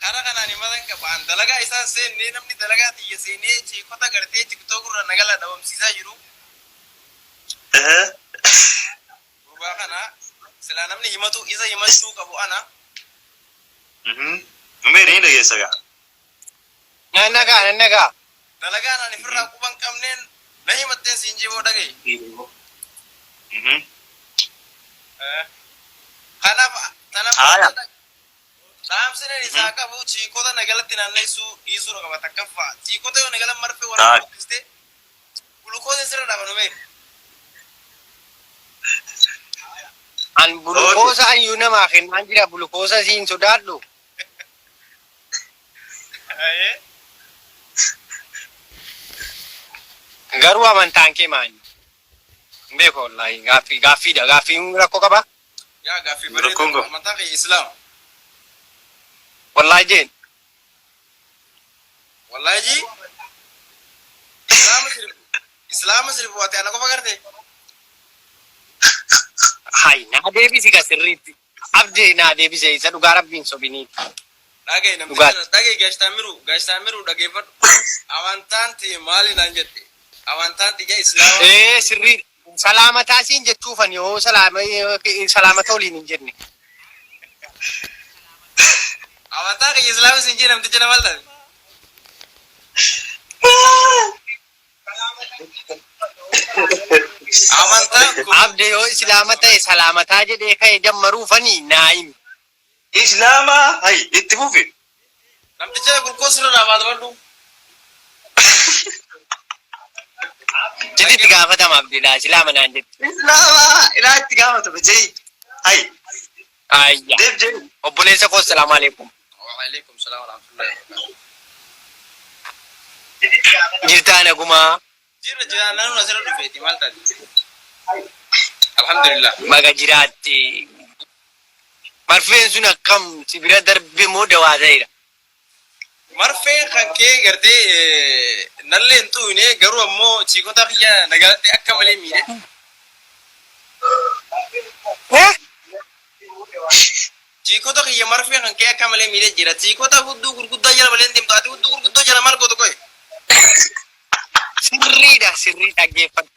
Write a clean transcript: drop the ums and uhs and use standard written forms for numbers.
Kara kanaan himatan qaba. An dalagaa isaan seennee namni dalagaa tiyya seenee chiikota gartee tiktok irra nagala dhabamsiisaa jiru. Gurbaa kana silaa namni himatu isa himachuu qabu ana. Umeer ni dhageessa gaa. Nan dhagaa nan dhagaa. Dalagaan ani firraa quba hin qabneen na himatteen siin jiboo dhaga'i. Kanaaf tanaaf Haaya. Dhaamsi ani isaa qabu chiikota nagalatti naanneessuu dhiisuudha qaba takkaffaa. Chiikota yoo nagala marfee waraana buqqiste gulukoosiin sirra dhaaba Numeer. An bulukoosa ayyuu namaa kennaan jira bulukoosa siin sodaadhu. Garuu amantaan kee maali? Hin beeku wallaahi gaaffii gaaffiidha gaaffiin rakkoo qabaa? Yaa gaaffii Rakkoon bareedaa qabu. amantaan kiyya Islaama. Wallaahi jeen. Wallaahi jii Islaama sirbu Islaama sirbu ati ana qofa garte. Hay naa deebisi ka sirriitti. Abdi naa deebise isa dhugaa rabbiin sobinii. Dhaga'i namticha Dhugaatti. dhaga'i Gaash Taammiruu Gaash Taammiruu dhageeffadhu. Amantaan tee maali naan jette. Amantaan tiyya Islaama. Ee sirriidha. Salaamataa siin jechuufan yoo salaama salaamata waliin hin jenne. Amantaa kiyya Islaama siin jee namticha nama maal taate. Amantaan kun Abde yoo islaama ta'e salaamataa jedhee ka'e jammaruufani naa himi. Islaama hay itti fufi. Namticha gulkoos irra dhaabaa dabadhu. Sitti itti gaafatama abde laa islaama naan jette. Islaama ilaa itti gaafatama jei. Hay Ayya. deeb jei. Obboleessa koo salaamu alaikum. Waalaikum salaam warahmatullahi wabarakatuh. Jirtaa nagumaa. Jirra jira naannoo asirra dhufeeti maal taate? Alhamdulillah. Baga jiraatte. Marfeen sun akkam si bira darbe moo dawaa ta'eera? Marfeen kan kee gartee nallee hin xuuyne garuu ammoo chiikota kiyya nagalatti akka malee miidhe. Eh? Chiikota kiyya marfeen kan kee akka malee miidhe jira. Chiikota hudduu gurguddaa jala malee hin deemtu. Ati hudduu gurguddoo jala maal gootu qoy? Sirriidha sirrii dhaggeeffadhu.